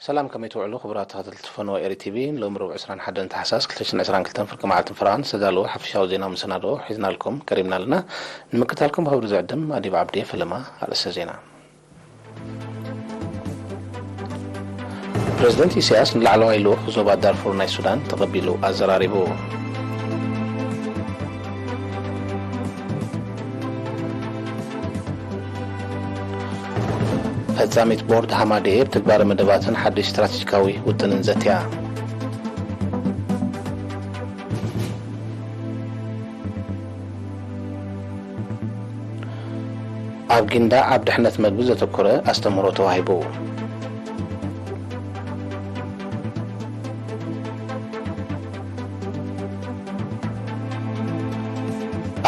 ሰላም፣ ከመይ ትውዕሉ ክቡራት ተኸታተልቲ ፈነወ ኤሪ ቲቪ? ሎሚ ረቡዕ ዕስራን ሓደን ታሕሳስ ክልተ ሽሕን ዕስራን ክልተን ፍርቂ መዓልቲ ፍርቓን ዝተዳለወ ሓፈሻዊ ዜና ምስ ሰናድኦ ሒዝናልኩም ቀሪብና ኣለና። ንምክትታልኩም ብኽብሪ ዝዕድም ኣዲብ ዓብዴ። ፈለማ ኣርእስተ ዜና። ፕረዚደንት ኢሳያስ ንላዕለዋይ ልኡኽ ዞባ ዳርፉር ናይ ሱዳን ተቐቢሉ ኣዘራሪቡ። ፈጻሚት ቦርድ ሃማደኤ ብትግባረ መደባትን ሓድሽ ስትራቴጂካዊ ውጥንን ዘትያ። ኣብ ጊንዳዕ ኣብ ድሕነት መግቢ ዘተኮረ ኣስተምህሮ ተዋሂቡ።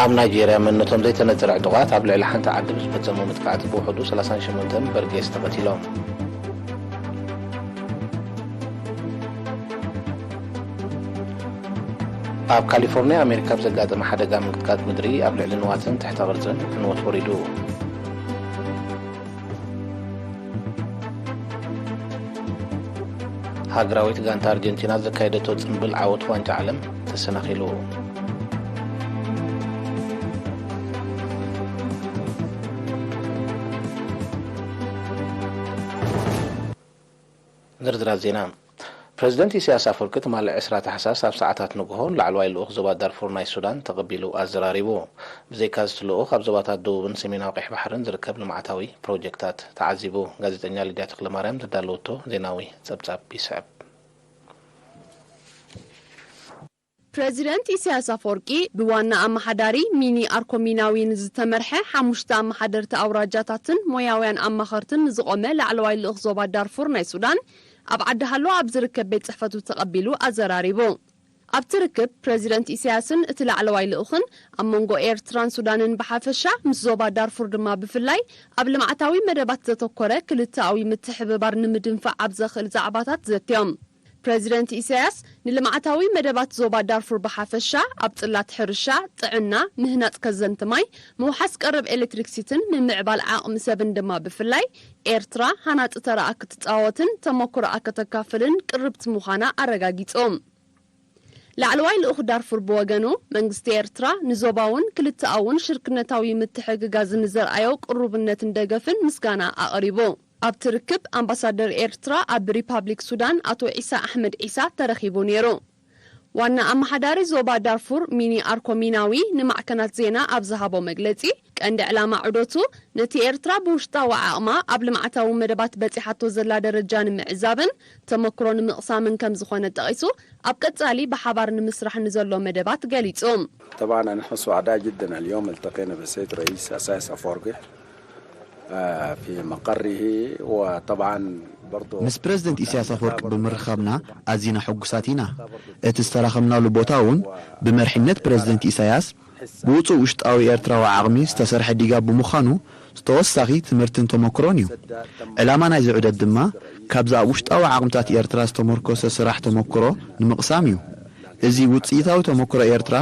ኣብ ናይጄርያ መንነቶም ዘይተነጸረ ዕጡቓት ኣብ ልዕሊ ሓንቲ ዓዲ ብዝፈጸሞ መጥቃዕቲ ብውሕዱ ሰላሳን ሸሞንተን በርጌስ ተቐቲሎም። ኣብ ካሊፎርኒያ ኣሜሪካ ብዘጋጠመ ሓደጋ ምንቅጥቃጥ ምድሪ ኣብ ልዕሊ ንዋትን ትሕተ ቅርጽን ዕንወት ወሪዱ። ሃገራዊት ጋንታ ኣርጀንቲና ዘካየደቶ ጽምብል ዓወት ዋንጫ ዓለም ተሰናኺሉ። ዝርዝራት ዜና። ፕረዚደንት ኢሳያስ ኣፈወርቂ ትማሊ ዕስራ ታሕሳስ ኣብ ሰዓታት ንግሆ ንላዕለዋይ ልኡኽ ዞባ ዳርፉር ናይ ሱዳን ተቐቢሉ ኣዘራሪቡ። ብዘይካዚ እቲ ልኡኽ ኣብ ዞባታት ደቡብን ሰሜናዊ ቀይሕ ባሕርን ዝርከብ ልምዓታዊ ፕሮጀክታት ተዓዚቡ። ጋዜጠኛ ሊድያ ተክለማርያም ዘዳለወቶ ዜናዊ ጸብጻብ ይስዕብ። ፕረዚደንት ኢሳያስ ኣፈወርቂ ብዋና ኣመሓዳሪ ሚኒ ኣርኮሚናዊ ንዝተመርሐ ሓሙሽተ ኣመሓደርቲ ኣውራጃታትን ሞያውያን ኣማኸርትን ንዝቖመ ላዕለዋይ ልኡኽ ዞባ ዳርፉር ናይ ሱዳን ኣብ ዓዲ ሃሎ ኣብ ዝርከብ ቤት ጽሕፈቱ ተቐቢሉ ኣዘራሪቡ። ኣብቲ ርክብ ፕረዚደንት ኢሳያስን እቲ ላዕለዋይ ልኡኽን ኣብ መንጎ ኤርትራን ሱዳንን ብሓፈሻ ምስ ዞባ ዳርፉር ድማ ብፍላይ ኣብ ልምዓታዊ መደባት ዘተኮረ ክልተኣዊ ምትሕብባር ንምድንፋዕ ኣብ ዘኽእል ዛዕባታት ዘትዮም። ፕረዚደንት ኢሳያስ ንልምዓታዊ መደባት ዞባ ዳርፉር ብሓፈሻ፣ ኣብ ጽላት ሕርሻ፣ ጥዕና፣ ምህናጽ ከዘንቲ ማይ፣ ምውሓስ ቀረብ ኤሌክትሪክሲትን ምምዕባል ዓቕሚ ሰብን ድማ ብፍላይ ኤርትራ ሃናጺ ተራኣ ክትጻወትን ተመኩሮኣ ከተካፍልን ቅርብቲ ምዃና ኣረጋጊጹ። ላዕለዋይ ልኡኽ ዳርፉር ብወገኑ፣ መንግስቲ ኤርትራ ንዞባውን ክልተኣውን ሽርክነታዊ ምትሕግጋዝ ንዘርኣዮ ቅሩብነትን ደገፍን ምስጋና ኣቕሪቡ። ኣብቲ ርክብ ኣምባሳደር ኤርትራ ኣብ ሪፓብሊክ ሱዳን ኣቶ ዒሳ ኣሕመድ ዒሳ ተረኺቡ ነይሩ። ዋና ኣመሓዳሪ ዞባ ዳርፉር ሚኒ ኣርኮሚናዊ ንማዕከናት ዜና ኣብ ዝሃቦ መግለጺ፣ ቀንዲ ዕላማ ዑደቱ ነቲ ኤርትራ ብውሽጣዊ ዓቕማ ኣብ ልምዓታዊ መደባት በጺሓቶ ዘላ ደረጃ ንምዕዛብን ተመክሮ ንምቕሳምን ከም ዝኾነ ጠቒሱ፣ ኣብ ቀጻሊ ብሓባር ንምስራሕ ንዘሎ መደባት ገሊጹ። طبعا نحن سعداء جدا اليوم التقينا بالسيد رئيس أسايس أفورقي في مقره وطبعا برضو ምስ ፕረዚደንት ኢሳያስ ኣፈወርቂ ብምርኻብና ኣዚና ሕጉሳት ኢና። እቲ ዝተራኸብናሉ ቦታ እውን ብመርሒነት ፕረዚደንት ኢሳያስ ብውጹእ ውሽጣዊ ኤርትራዊ ዓቕሚ ዝተሰርሐ ዲጋ ብምዃኑ ዝተወሳኺ ትምህርትን ተመክሮን እዩ። ዕላማ ናይዚ ዑደት ድማ ካብዚ ኣብ ውሽጣዊ ዓቕምታት ኤርትራ ዝተመርኮሰ ስራሕ ተመክሮ ንምቕሳም እዩ። እዚ ውጽኢታዊ ተመክሮ ኤርትራ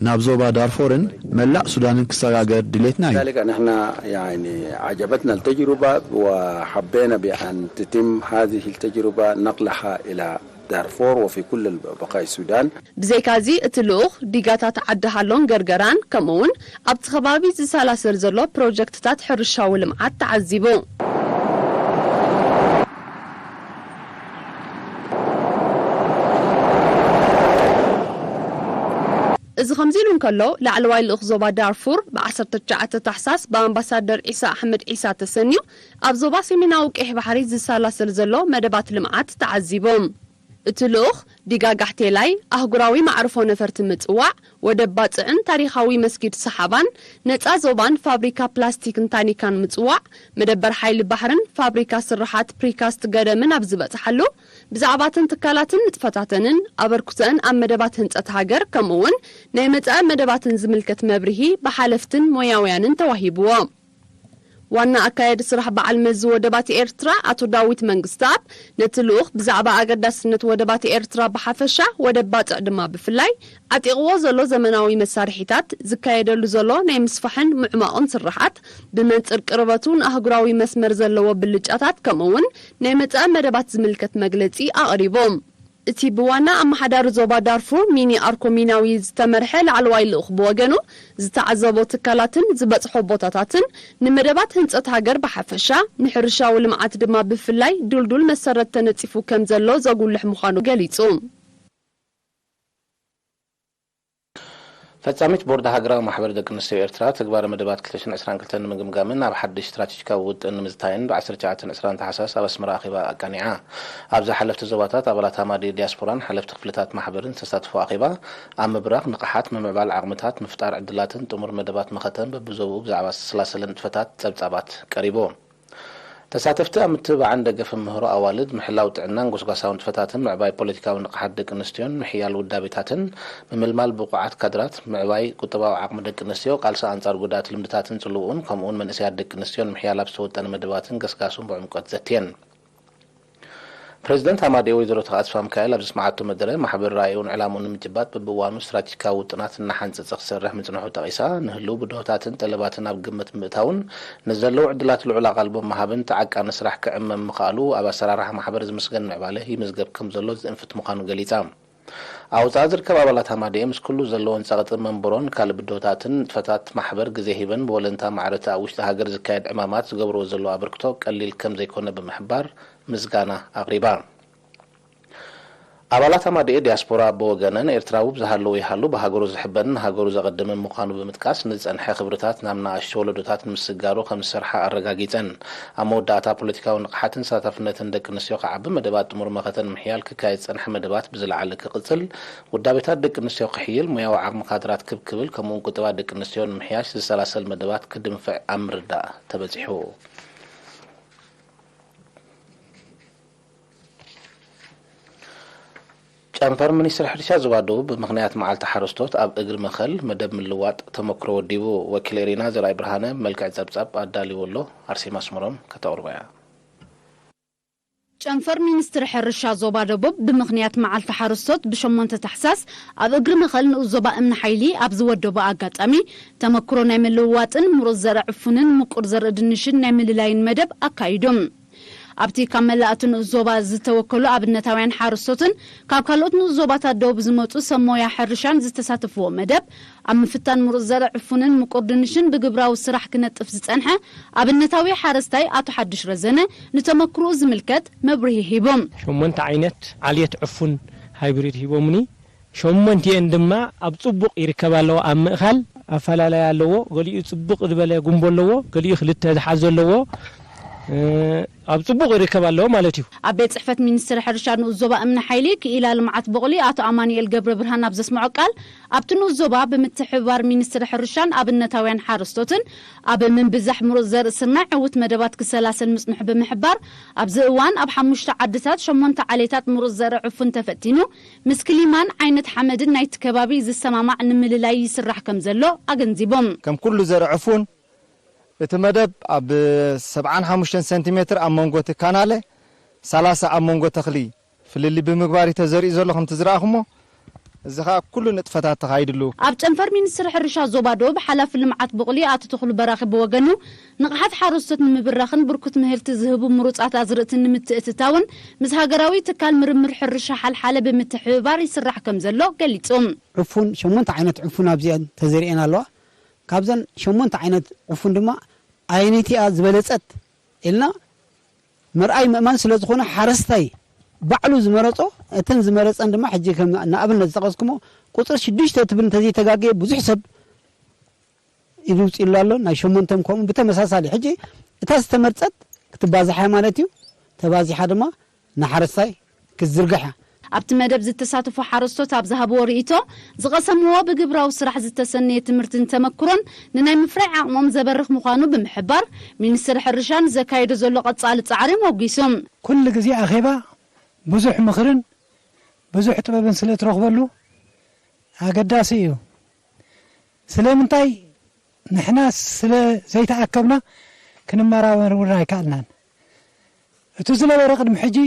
ናብ ዞባ ዳርፎርን መላእ ሱዳንን ክሰጋገር ድሌትና እዩ። لذلك نحن يعني عجبتنا التجربة وحبينا بأن تتم هذه التجربة نقلها إلى دارفور وفي كل بقاع السودان. ብዘይካዚ እቲ ልኡኽ ዲጋታት ዓዲ ሃሎን ገርገራን ከምኡውን ኣብቲ ከባቢ ዝሰላሰል ዘሎ ፕሮጀክትታት ሕርሻዊ ልምዓት ተዓዚቡ። እዚ ከምዚ ኢሉ እንከሎ፣ ላዕለዋይ ልኡኽ ዞባ ዳርፉር ብ ዓሰርተ ትሽዓተ ታሕሳስ ብኣምባሳደር ዒሳ ኣሕመድ ዒሳ ተሰንዩ ኣብ ዞባ ሰሜናዊ ቀይሕ ባሕሪ ዝሰላሰል ዘሎ መደባት ልምዓት ተዓዚቡ። እቲ ልኡኽ ዲጋ ጋሕቴላይ፣ ኣህጉራዊ መዕርፎ ነፈርቲ ምጽዋዕ፣ ወደብ ባጽዕን ታሪኻዊ መስጊድ ሰሓባን፣ ነጻ ዞባን ፋብሪካ ፕላስቲክን ታኒካን ምጽዋዕ፣ መደበር ሓይሊ ባሕርን ፋብሪካ ስርሓት ፕሪካስት ገደምን ኣብ ዝበጽሓሉ፣ ብዛዕባተን ትካላትን ንጥፈታተንን ኣበርክቶአን ኣብ መደባት ህንጸት ሃገር ከምኡውን ናይ መጻኢ መደባትን ዝምልከት መብርሂ ብሓለፍትን ሞያውያንን ተዋሂብዎ። ዋና ኣካያዲ ስራሕ በዓል መዚ ወደባት ኤርትራ ኣቶ ዳዊት መንግስተኣብ፣ ነቲ ልኡኽ ብዛዕባ ኣገዳስነት ወደባት ኤርትራ ብሓፈሻ፣ ወደብ ባጽዕ ድማ ብፍላይ፣ ዓጢቕዎ ዘሎ ዘመናዊ መሳርሒታት፣ ዝካየደሉ ዘሎ ናይ ምስፋሕን ምዕማቕን ስርሓት፣ ብመንጽር ቅርበቱ ንኣህጉራዊ መስመር ዘለዎ ብልጫታት፣ ከምኡ'ውን ናይ መጻኢ መደባት ዝምልከት መግለጺ ኣቕሪቦም። እቲ ብዋና ኣመሓዳሪ ዞባ ዳርፉር ሚኒ ኣርኮሚናዊ ዝተመርሐ ላዕለዋይ ልኡኽ ብወገኑ፣ ዝተዓዘቦ ትካላትን ዝበጽሖ ቦታታትን፣ ንመደባት ህንጸት ሃገር ብሓፈሻ፣ ንሕርሻዊ ልምዓት ድማ ብፍላይ ድልዱል መሰረት ተነጺፉ ከም ዘሎ ዘጉልሕ ምዃኑ ገሊጹ። ፈጻሚት ቦርድ ሃገራዊ ማሕበር ደቂ ኣንስትዮ ኤርትራ፣ ተግባረ መደባት ክልተ ሽሕን ዕስራን ክልተን ንምግምጋምን ኣብ ሓድሽ ስትራቴጂካዊ ውጥን ንምዝታይን፣ ብ ዓሰርተ ትሽዓተ ዕስራን ታሕሳስ ኣብ ኣስመራ ኣኼባ ኣቃኒዓ። ኣብ ዝሓለፍቲ ዞባታት፣ ኣባላት ሃማደኤ ዲያስፖራን ሓለፍቲ ክፍልታት ማሕበርን ዝተሳተፎ ኣኼባ፣ ኣብ ምብራኽ ንቕሓት፣ ምምዕባል ዓቕምታት፣ ምፍጣር ዕድላትን ጥሙር መደባት መኸተን፣ በብዞባኡ ብዛዕባ ዝተሰላሰለ ንጥፈታት ጸብጻባት ቀሪቡ። ተሳተፍቲ ኣብ ምትብባዕን ደገፍን ምህሮ ኣዋልድ፣ ምሕላው ጥዕናን ጎስጓሳዊ ንጥፈታትን፣ ምዕባይ ፖለቲካዊ ንቕሓት ደቂ ኣንስትዮን ምሕያል ውዳቤታትን፣ ምምልማል ብቑዓት ካድራት፣ ምዕባይ ቁጠባዊ ዓቕሚ ደቂ ኣንስትዮ፣ ቃልሲ ኣንጻር ጉድኣት ልምድታትን ጽልውኡን፣ ከምኡ'ውን መንእሰያት ደቂ ኣንስትዮን ምሕያል ኣብ ዝተወጠነ መደባትን ገስጋሱን ብዕምቆት ዘትየን። ፕሬዚደንት ሃማደኤ ወይዘሮ ተኽለ ኣስፋ ሚካኤል ኣብ ዘስምዓቶ መደረ፣ ማሕበር ራእዩን ዕላምኡን ንምጭባጥ በብእዋኑ ስትራቴጂካዊ ውጥናት እናሓንጸጸ ክሰርሕ ምጽንሑ ጠቒሳ፣ ንህልው ብድሆታትን ጠለባትን ኣብ ግምት ብምእታውን ንዘለዉ ዕድላት ልዑል ኣቓልቦ ምሃብን ተዓቃኒ ስራሕ ክዕመም ምኽኣሉ ኣብ ኣሰራርሓ ማሕበር ዝምስገን ምዕባለ ይምዝገብ ከም ዘሎ ዝእንፍት ምዃኑ ገሊጻ። ኣብ ወጻኢ ዝርከብ ኣባላት ሃማደኤ ምስ ኩሉ ዘለዎን ጸቕጢ መንበሮን ካልእ ብድሆታትን ንጥፈታት ማሕበር ግዜ ሂበን ብወለንታ ማዕረ እቲ ኣብ ውሽጢ ሃገር ዝካየድ ዕማማት ዝገብርዎ ዘለዉ ኣበርክቶ ቀሊል ከም ዘይኮነ ብምሕባር ምስጋና ኣቕሪባ። ኣባላት ሃማደኤ ዲያስፖራ ብወገነን፣ ኤርትራዊ ብዝሃለዎ ይሃሉ ብሃገሩ ዝሕበንን ንሃገሩ ዘቐድምን ምዃኑ ብምጥቃስ፣ ንዝጸንሐ ክብርታት ናብ ንኣሽቱ ወለዶታት ንምስግጋሩ ከም ዝሰርሓ ኣረጋጊጸን። ኣብ መወዳእታ፣ ፖለቲካዊ ንቕሓትን ተሳታፍነትን ደቂ ኣንስትዮ ክዓቢ፣ መደባት ጥሙር መኸተን ምሕያል ክካየድ ዝጸንሐ መደባት ብዝለዓለ ክቕጽል፣ ውዳቤታት ደቂ ኣንስትዮ ክሕይል፣ ሞያዊ ዓቕሚ ካድራት ክብ ክብል፣ ከምኡ'ውን ቁጠባ ደቂ ኣንስትዮ ንምሕያሽ ዝሰላሰል መደባት ክድንፍዕ ኣብ ምርዳእ ተበጺሑ። ጨንፈር ሚኒስትሪ ሕርሻ ዞባ ደቡብ ብምኽንያት መዓልቲ ሓረስቶት ኣብ እግሪ መኸል መደብ ምልዋጥ ተመክሮ ወዲቡ። ወኪል ኤሪና ዘርኣይ ብርሃነ ብመልክዕ ጸብጻብ ኣዳልይዎ ኣሎ፣ ኣርሴማ ኣስመሮም ከተቕርቦ እያ። ጨንፈር ሚኒስትሪ ሕርሻ ዞባ ደቡብ ብምኽንያት መዓልቲ ሓረስቶት ብሸሞንተ ታሕሳስ ኣብ እግሪ መኸል ንኡስ ዞባ እምኒ ሓይሊ ኣብ ዝወደቦ ኣጋጣሚ ተመክሮ ናይ ምልውዋጥን ምሩፅ ዘርኢ ዕፉንን ምቁር ዘርኢ ድንሽን ናይ ምልላይን መደብ ኣካይዱ። ኣብቲ ካብ መላእቲ ንኡስ ዞባ ዝተወከሉ ኣብነታውያን ሓረስቶትን ካብ ካልኦት ንኡስ ዞባታት ደቡብ ዝመጹ ሰብ ሞያ ሕርሻን ዝተሳተፍዎ መደብ፣ ኣብ ምፍታን ምሩጽ ዘርኢ ዕፉንን ምቁር ድንሽን ብግብራዊ ስራሕ ክነጥፍ ዝጸንሐ ኣብነታዊ ሓረስታይ ኣቶ ሓድሽ ረዘነ ንተመክሮኡ ዝምልከት መብርሂ ሂቦም። ሸሞንተ ዓይነት ዓሌት ዕፉን ሃይብሪድ ሂቦምኒ። ሸሞንቲኤን ድማ ኣብ ጽቡቕ ይርከብ ኣለዎ። ኣብ ምእኻል ኣፈላለያ ኣለዎ። ገሊኡ ጽቡቕ ዝበለ ጉንቦ ኣለዎ፣ ገሊኡ ክልተ ዝሓዘ ኣለዎ። እ፣ ኣብ ጽቡቕ ይርከብ ኣለዎ ማለት እዩ። ኣብ ቤት ጽሕፈት ሚኒስትሪ ሕርሻ ንኡስ ዞባ እምኒ ሓይሊ ክኢላ ልምዓት ቡቕሊ ኣቶ ኣማኑኤል ገብረ ብርሃን ኣብ ዘስምዖ ቃል፣ ኣብቲ ንኡስ ዞባ ብምትሕብባር ሚኒስትሪ ሕርሻን ኣብነታውያን ሓረስቶትን ኣብ ምንብዛሕ ምሩጽ ዘርኢ ስርናይ ዕዉት መደባት ክሰላሰል ምጽንሑ ብምሕባር፣ ኣብዚ እዋን ኣብ ሓሙሽተ ዓድታት ሸሞንተ ዓሌታት ምሩጽ ዘርኢ ዕፉን ተፈቲኑ፣ ምስ ክሊማን ዓይነት ሓመድን ናይቲ ከባቢ ዝሰማማዕ ንምልላይ ይስራሕ ከም ዘሎ ኣገንዚቦም። ከም ኩሉ ዘርኢ ዕፉን፣ እቲ መደብ ኣብ ሰብዓን ሓሙሽተን ሰንቲሜትር ኣብ መንጎ እቲ ካናለ፣ ሰላሳ ኣብ መንጎ ተኽሊ ፍልልይ ብምግባር እዩ ተዘሪኡ ዘሎ፣ ከምቲ ዝረኣኹሞ። እዚ ኸኣ ኩሉ ንጥፈታት ተኻይድሉ። ኣብ ጨንፈር ሚኒስትሪ ሕርሻ ዞባ ደቡብ ሓላፊ ልምዓት ቡቕሊ ኣቶ ተኽሉ በራኺ ብወገኑ፣ ንቕሓት ሓረስቶት ንምብራኽን ብርኩት ምህርቲ ዝህቡ ምሩጻት ኣዝርእቲ ንምትእትታውን ምስ ሃገራዊ ትካል ምርምር ሕርሻ ሓልሓለ ብምትሕብባር ይስራሕ ከም ዘሎ ገሊጹ። ዕፉን፣ ሸሞንተ ዓይነት ዕፉን ኣብዚኣን ተዘሪኤን ኣለዋ። ካብዘን ሸሞንተ ዓይነት ዕፉን ድማ ኣየነይቲኣ ዝበለጸት ኢልና ምርኣይ ምእማን ስለ ዝኾነ፣ ሓረስታይ ባዕሉ ዝመረጾ፣ እተን ዝመረጸን ድማ ሕጂ ከም ንኣብነት ዝጠቐስኩሞ ቁጽሪ ሽዱሽተ ትብል እንተዘይተጋገየ ብዙሕ ሰብ ኢዱ ውጽኢሉ ኣሎ። ናይ ሸሞንተም ከምኡ ብተመሳሳሊ። ሕጂ እታ ዝተመርጸት ክትባዝሕ እያ ማለት እዩ። ተባዚሓ ድማ ንሓረስታይ ክትዝርጋሕ እያ። ኣብቲ መደብ ዝተሳተፉ ሓረስቶት ኣብ ዝሃብዎ ርእይቶ፣ ዝቐሰምዎ ብግብራዊ ስራሕ ዝተሰነየ ትምህርትን ተመክሮን ንናይ ምፍራይ ዓቕሞም ዘበርኽ ምዃኑ ብምሕባር፣ ሚኒስትሪ ሕርሻ ንዘካየዶ ዘሎ ቀጻሊ ጻዕሪ ሞጒሶም። ኩሉ ግዜ ኣኼባ ብዙሕ ምኽርን ብዙሕ ጥበብን ስለ ትረኽበሉ ኣገዳሲ እዩ። ስለምንታይ ንሕና ስለ ዘይተኣከብና፣ ክንመራመር እውን ኣይከኣልናን። እቲ ዝነበረ ቅድሚ ሕጂ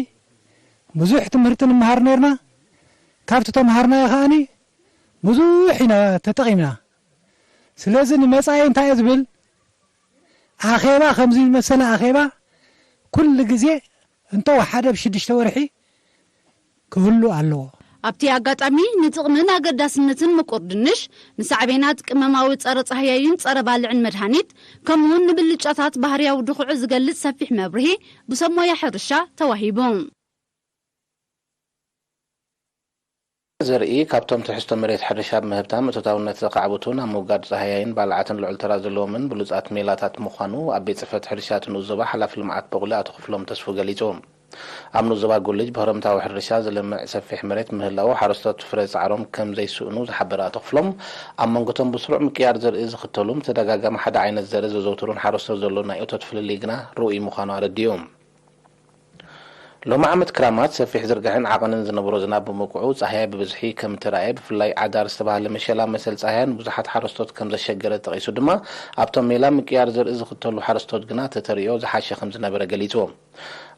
ብዙሕ ትምህርቲ ንመሃር ነርና። ካብቲ ተምሃርናዮ ከኣኒ ብዙሕ ኢና ተጠቒምና። ስለዚ ንመጻኢ እንታይ እየ ዝብል፣ ኣኼባ ከምዚ ዝመሰለ ኣኼባ ኩሉ ግዜ እንተ ወሓደ ብሽዱሽተ ወርሒ ክህሉ ኣለዎ። ኣብቲ ኣጋጣሚ ንጥቕምን ኣገዳስነትን ምቁር ድንሽ፣ ንሳዕቤናት ቅመማዊ ጸረ ጻህያይን ጸረ ባልዕን መድሃኒት፣ ከምኡውን ንብልጫታት ባህርያዊ ድኹዒ ዝገልጽ ሰፊሕ መብርሂ ብሰብ ሞያ ሕርሻ ተዋሂቡ። ዘርኢ ካብቶም ትሕዝቶ መሬት ሕርሻ ብምህብታም እቶታውነት ዘኻዕብቱን ኣብ ምውጋድ ጻህያይን ባልዓትን ልዑል ተራ ዘለዎምን ብሉጻት ሜላታት ምዃኑ ኣብ ቤት ጽሕፈት ሕርሻ እቲ ንኡስ ዞባ ሓላፊ ልምዓት በቑሊ ኣቶ ክፍሎም ተስፉ ገሊጹ። ኣብ ንኡስ ዞባ ጎልጅ ብክረምታዊ ሕርሻ ዝለምዕ ሰፊሕ መሬት ምህላዉ ሓረስቶት ፍረ ጻዕሮም ከም ዘይስእኑ ዝሓበረ ኣቶ ክፍሎም፣ ኣብ መንጎቶም ብስሩዕ ምቅያር ዘርኢ ዝኽተሉን ብተደጋጋሚ ሓደ ዓይነት ዘርኢ ዘዘውትሩን ሓረስቶት ዘሎ ናይ እቶት ፍልልይ ግና ርኡይ ምዃኑ ኣረዲኡ። ሎሚ ዓመት ክራማት ሰፊሕ ዝርግሐን ዓቐንን ዝነበሮ ዝናብ ብምውቅዑ፣ ጻህያይ ብብዝሒ ከም እተራእየ፣ ብፍላይ ዓዳር ዝተባህለ መሸላ መሰል ጻህያይ ንብዙሓት ሓረስቶት ከም ዘሸገረ ጠቒሱ ድማ፣ ኣብቶም ሜላ ምቅያር ዘርኢ ዝኽተሉ ሓረስቶት ግና እቲ ተርእዮ ዝሓሸ ከም ዝነበረ ገሊጹ።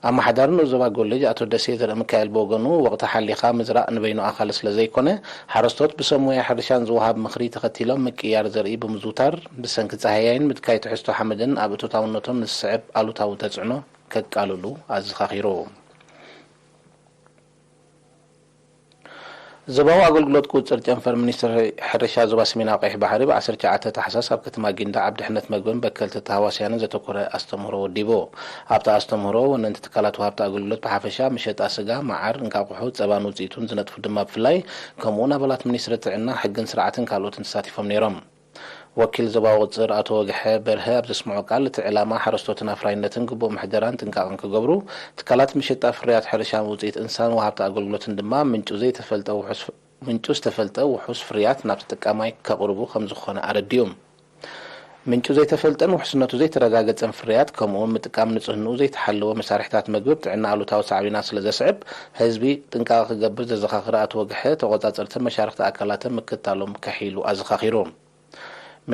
ኣመሓዳሪ ንኡስ ዞባ ጎልጅ ኣቶ ደሴ ዘርእሚካኤል ብወገኑ፣ ወቕቲ ሓሊኻ ምዝራእ ንበይኑ ኣኻሊ ስለ ዘይኮነ፣ ሓረስቶት ብሰብ ሞያ ሕርሻን ዝወሃብ ምኽሪ ተኸቲሎም ምቅያር ዘርኢ ብምዝውታር፣ ብሰንኪ ጻህያይን ምድካይ ትሕዝቶ ሓመድን ኣብ እቶታውነቶም ንዝስዕብ ኣሉታዊ ተጽዕኖ ከቃልሉ ኣዘኻኺሩ። ዞባዊ ኣገልግሎት ቁጽጽር ጨንፈር ሚኒስትሪ ሕርሻ ዞባ ሰሜናዊ ቀይሕ ባሕሪ ብ ዓሰርተ ትሽዓተ ታሕሳስ ኣብ ከተማ ጊንዳዕ ኣብ ድሕነት መግብን በከልቲ ተሃዋስያንን ዘተኮረ ኣስተምህሮ ወዲቡ። ኣብቲ ኣስተምህሮ ወነንቲ ትካላት ወሃብቲ ኣገልግሎት ብሓፈሻ፣ መሸጣ ስጋ፣ መዓር፣ እንቃቑሖ፣ ጸባን ውጽኢቱን ዝነጥፉ ድማ ብፍላይ፣ ከምኡውን ኣባላት ሚኒስትሪ ጥዕና፣ ሕግን ስርዓትን ካልኦትን ተሳቲፎም ነይሮም። ወኪል ዞባዊ ቁጽጽር ኣቶ ወግሐ በርሀ ኣብ ዘስምዖ ቃል፣ እቲ ዕላማ ሓረስቶትን ኣፍራይነትን ግቡእ ምሕደራን ጥንቃቐን ክገብሩ፣ ትካላት መሸጣ ፍርያት ሕርሻን ውጽኢት እንስሳን ወሃብቲ ኣገልግሎትን ድማ ምንጩ ዘይተፈልጠ ውሑስ፣ ምንጩ ዝተፈልጠ ውሑስ ፍርያት ናብ ተጠቃማይ ከቕርቡ ከም ዝኾነ ኣረዲኡ። ምንጩ ዘይተፈልጠን ውሕስነቱ ዘይተረጋገጸን ፍርያት፣ ከምኡውን ምጥቃም ንጽህንኡ ዘይተሓለወ መሳርሒታት መግቢ ኣብ ጥዕና ኣሉታዊ ሳዕቤናት ስለ ዘስዕብ፣ ህዝቢ ጥንቃቐ ክገብር ዘዘኻኸረ ኣቶ ወግሐ፣ ተቖጻጸርትን መሻርኽቲ ኣካላትን ምክታሎም ከሒሉ ኣዘኻኺሩ።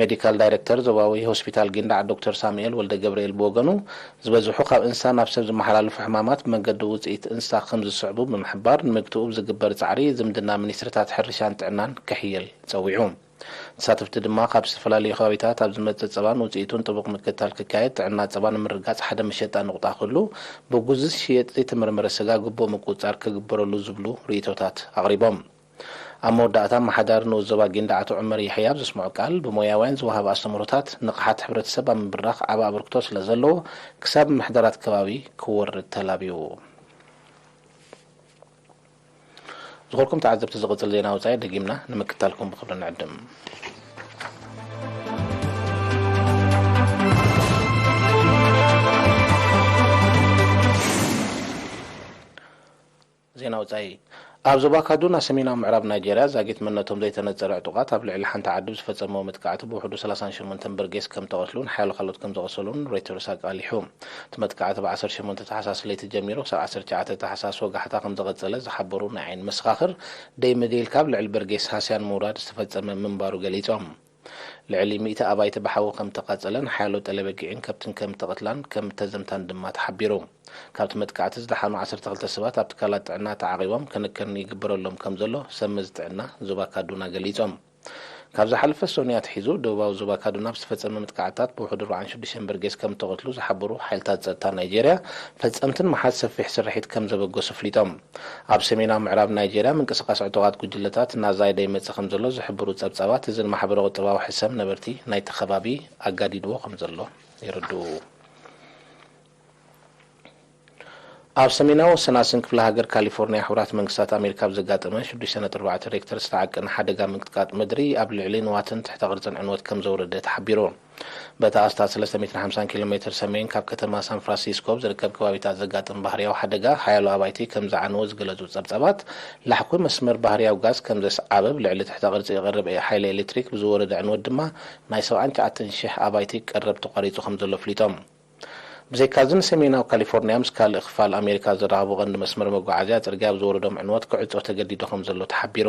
ሜዲካል ዳይሬክተር ዞባዊ ሆስፒታል ጊንዳዕ ዶክተር ሳሙኤል ወልደ ገብርኤል ብወገኑ፣ ዝበዝሑ ካብ እንስሳ ናብ ሰብ ዝመሓላለፉ ሕማማት ብመንገዲ ውጽኢት እንስሳ ከም ዝስዕቡ ብምሕባር፣ ንምግትኡ ብዝግበር ጻዕሪ ዝምድና ሚኒስትሪታት ሕርሻን ጥዕናን ክሕየል ጸዊዑ። ተሳተፍቲ ድማ ካብ ዝተፈላለዩ ከባቢታት ኣብ ዝመጽእ ጸባን ውጽኢቱን ጥቡቕ ምክትታል ክካየድ፣ ጥዕና ጸባ ንምርግጋጽ ሓደ መሸጣ ንቑጣ ክህሉ፣ ብጉዙ ዝሽየጥ ዘይተመርመረ ስጋ ግቡእ ምቁጽጻር ክግበረሉ ዝብሉ ርእይቶታት ኣቕሪቦም። ኣብ መወዳእታ ኣመሓዳሪ ንኡስ ዞባ ጊንዳዕ ኣቶ ዑመር የሕያ ኣብ ዘስምዖ ቃል፣ ብሞያውያን ዝወሃብ ኣስተምህሮታት ንቕሓት ሕብረተሰብ ኣብ ምብራኽ ዓቢ ኣበርክቶ ስለ ዘለዎ፣ ክሳብ ምሕደራት ከባቢ ክወርድ ተላብዩ። ዝኾንኩም ተዓዘብቲ፣ ዝቕጽል ዜና ወጻኢ ደጊምና ንምክታልኩም ብኽብሪ ንዕድም። ዜና ወጻኢ። ኣብ ዞባ ካዱና ሰሜናዊ ምዕራብ ናይጄርያ፣ ዛጊት መንነቶም ዘይተነጸረ ዕጡቓት ኣብ ልዕሊ ሓንቲ ዓዲ ብዝፈጸምዎ መጥቃዕቲ ብውሕዱ ሰላሳን ሸሞንተን በርጌስ ከም ተቐትሉን ሓያሎ ካልኦት ከም ዘቐሰሉን ሮይተርስ ኣቃሊሑ። እቲ መጥቃዕቲ ብ ዓሰርተ ሸሞንተ ታሕሳስ ለይቲ ጀሚሩ ክሳብ ዓሰርተ ትሽዓተ ታሕሳስ ወጋሕታ ከም ዘቐጸለ ዝሓበሩ ናይ ዓይኒ መሰኻኽር፣ ደይ መደይ ኢልካ ኣብ ልዕሊ በርጌስ ሃስያን ምውራድ ዝተፈጸመ ምንባሩ ገሊጾም። ልዕሊ ሚእቲ ኣባይቲ ብሓዊ ከም እተቓጸለን ሓያሎ ጠለበጊዕን ከብትን ከም እተቐትላን ከም እተዘምታን ድማ ተሓቢሩ። ካብቲ መጥቃዕቲ ዝደሓኑ ዓሰርተ ክልተ ሰባት ኣብ ትካላት ጥዕና ተዓቒቦም ክንክን ይግበረሎም ከም ዘሎ ሰብ መዚ ጥዕና ዞባ ካዱና ገሊጾም። ካብ ዝሓለፈ ሰኑይ ኣትሒዙ ደቡባዊ ዞባ ካዱና ብዝተፈጸመ መጥቃዕትታት ብውሕዱ ኣርባዓን ሽዱሽተን በርጌስ ከም እተቐትሉ ዝሓበሩ ሓይልታት ጸጥታ ናይጄርያ፣ ፈጸምትን ምሓዝ ሰፊሕ ስርሒት ከም ዘበገሱ ኣፍሊጦም። ኣብ ሰሜናዊ ምዕራብ ናይጄርያ ምንቅስቓስ ዕጡቓት ጉጅለታት እናዛየደ ይመጽእ ከም ዘሎ ዝሕብሩ ጸብጻባት፣ እዚ ንማሕበረ ቁጠባዊ ሕሰም ነበርቲ ናይቲ ከባቢ ኣጋዲድዎ ከም ዘሎ የረድኡ። ኣብ ሰሜናዊ ወሰናስን ክፍለ ሃገር ካሊፎርኒያ፣ ሕቡራት መንግስታት ኣሜሪካ ኣብ ዘጋጠመ ሽዱሽተ ነጥቢ ኣርባዕተ ሬክተር ዝተዓቀነ ሓደጋ ምንቅጥቃጥ ምድሪ ኣብ ልዕሊ ንዋትን ትሕተ ቅርጽን ዕንወት ከም ዘውረደ ተሓቢሩ። በቲ ኣስታት ሰለስተ ሚእትን ሓምሳን ኪሎ ሜትር ሰሜን ካብ ከተማ ሳን ፍራንሲስኮ ኣብ ዝርከብ ከባቢታት ዘጋጠመ ባህርያዊ ሓደጋ፣ ሓያሎ ኣባይቲ ከም ዝዓነወ ዝገለጹ ጸብጻባት፣ ላሕኲ መስመር ባህርያዊ ጋዝ ከም ዘስዓበ፣ ኣብ ልዕሊ ትሕተ ቅርጺ ይቐርብ ሓይሊ ኤሌክትሪክ ብዝወረደ ዕንወት ድማ ናይ ሰብዓን ትሽዓተን ሽሕ ኣባይቲ ቀረብ ተቋሪጹ ከም ዘሎ ኣፍሊጦም። ብዘይካዚ ንሰሜናዊ ካሊፎርኒያ ምስ ካልእ ክፋል ኣሜሪካ ዘራኽቡ ቀንዲ መስመር መጓዓዝያ ጽርግያ ኣብ ዝወረዶም ዕንወት ክዕጾ ተገዲዱ ከም ዘሎ ተሓቢሩ።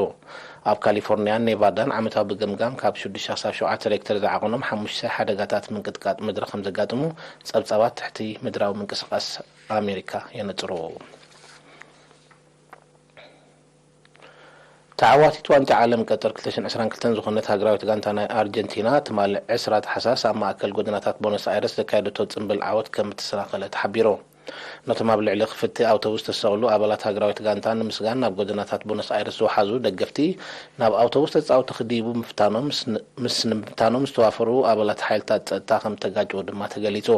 ኣብ ካሊፎርኒያን ኔቫዳን ዓመታዊ ብገምጋም ካብ ሽዱሽተ ክሳብ ሸውዓተ ሬክተር ዝዓቐኖም ሓሙሽተ ሓደጋታት ምንቅጥቃጥ ምድሪ ከም ዘጋጥሙ ጸብጻባት ትሕቲ ምድራዊ ምንቅስቓስ ኣሜሪካ የነጽሩ። ተዓዋቲት ዋንጫ ዓለም ቀጠር ክልተ ሽሕን ዕስራን ክልተን ዝኾነት ሃገራዊት ጋንታ ናይ ኣርጀንቲና ትማሊ ዕስራ ታሕሳስ ኣብ ማእከል ጎደናታት ቦነስ ኣይረስ ዘካየደቶ ጽምብል ዓወት ከም እተሰናኸለ ተሓቢሩ። ነቶም ኣብ ልዕሊ ክፍቲ ኣውቶቡስ ዝተሰቕሉ ኣባላት ሃገራዊት ጋንታ ንምስጋን ናብ ጎደናታት ቦነስ ኣይረስ ዝወሓዙ ደገፍቲ፣ ናብ ኣውቶቡስ ተጻወትቲ ክድይቡ ምፍታኖም፣ ምስ፣ ምስ ንምፍታኖም ዝተዋፈሩ ኣባላት ሓይልታት ጸጥታ ከም ተጋጭዎ ድማ ተገሊጹ።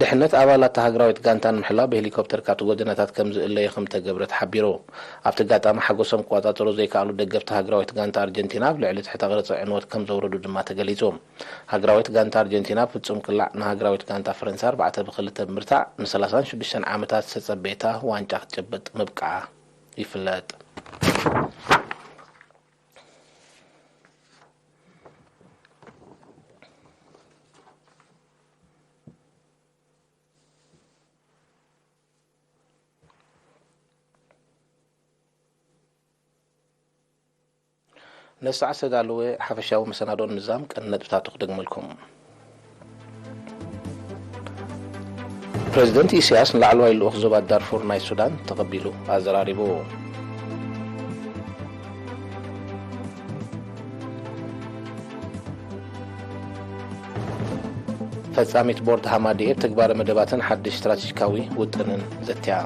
ድሕነት ኣባላት እታ ሃገራዊት ጋንታ ንምሕላው ብሄሊኮፕተር ካብቲ ጎደናታት ከም ዝእለዩ ከም ተገብረ ተሓቢሩ። ኣብቲ ኣጋጣሚ ሓጎሶም ክቆጻጸሩ ዘይከኣሉ ደገፍቲ ሃገራዊት ጋንታ ኣርጀንቲና ኣብ ልዕሊ ትሕተ ቅርጺ ዕንወት ከም ዘውረዱ ድማ ተገሊጹ። ሃገራዊት ጋንታ ኣርጀንቲና ፍጹም ቅላዕ ንሃገራዊት ጋንታ ፈረንሳ ኣርባዕተ ብ ክልተ ብምርታዕ ንሰላሳን ሽዱሽተን ዓመታት ዝተጸበየታ ዋንጫ ክትጭብጥ ምብቃዓ ይፍለጥ። ነዚ ሰዓት ዝተዳለወ ሓፈሻዊ መሰናዶ ንምዝዛም ቀንዲ ነጥብታቱ ክደግመልኩም። ፕረዚደንት ኢሳያስ ንላዕለዋይ ልኡኽ ዞባ ዳርፉር ናይ ሱዳን ተቐቢሉ ኣዘራሪቡ። ፈጻሚት ቦርድ ሃማድኤ ትግባረ መደባትን ሓድሽ ስትራቴጂካዊ ውጥንን ዘትያ።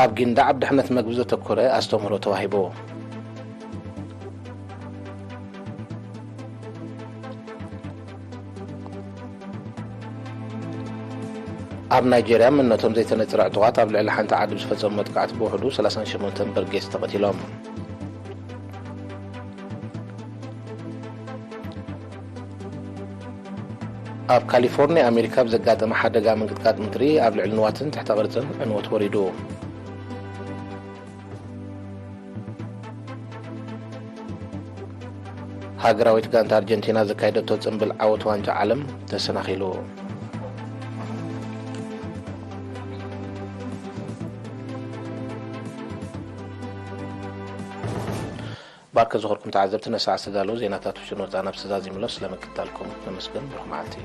ኣብ ጊንዳዕ ኣብ ድሕነት መግቢ ዘተኮረ ኣስተምህሮ ተዋሂቡ። ኣብ ናይጄርያ መንነቶም ዘይተነጸረ ዕጡቓት ኣብ ልዕሊ ሓንቲ ዓዲ ብዝፈጸሙ መጥቃዕቲ ብውሕዱ ሰላሳን ሸሞንተን በርጌስ ተቐቲሎም። ኣብ ካሊፎርኒያ ኣሜሪካ ብዘጋጠመ ሓደጋ ምንቅጥቃጥ ምድሪ ኣብ ልዕሊ ንዋትን ትሕተ ቅርጽን ዕንወት ወሪዱ። ሃገራዊት ጋንታ ኣርጀንቲና ዘካየደቶ ጽምብል ዓወት ዋንጫ ዓለም ተሰናኺሉ። ባርከ ዝኾርኩም ተዓዘብቲ ነሰዓት ዝተዳለዉ ዜናታት ውሽን ወፃ ናብ ስዛዚምሎ ስለምክታልኩም ነመስግን። ብሩኽ መዓልቲ።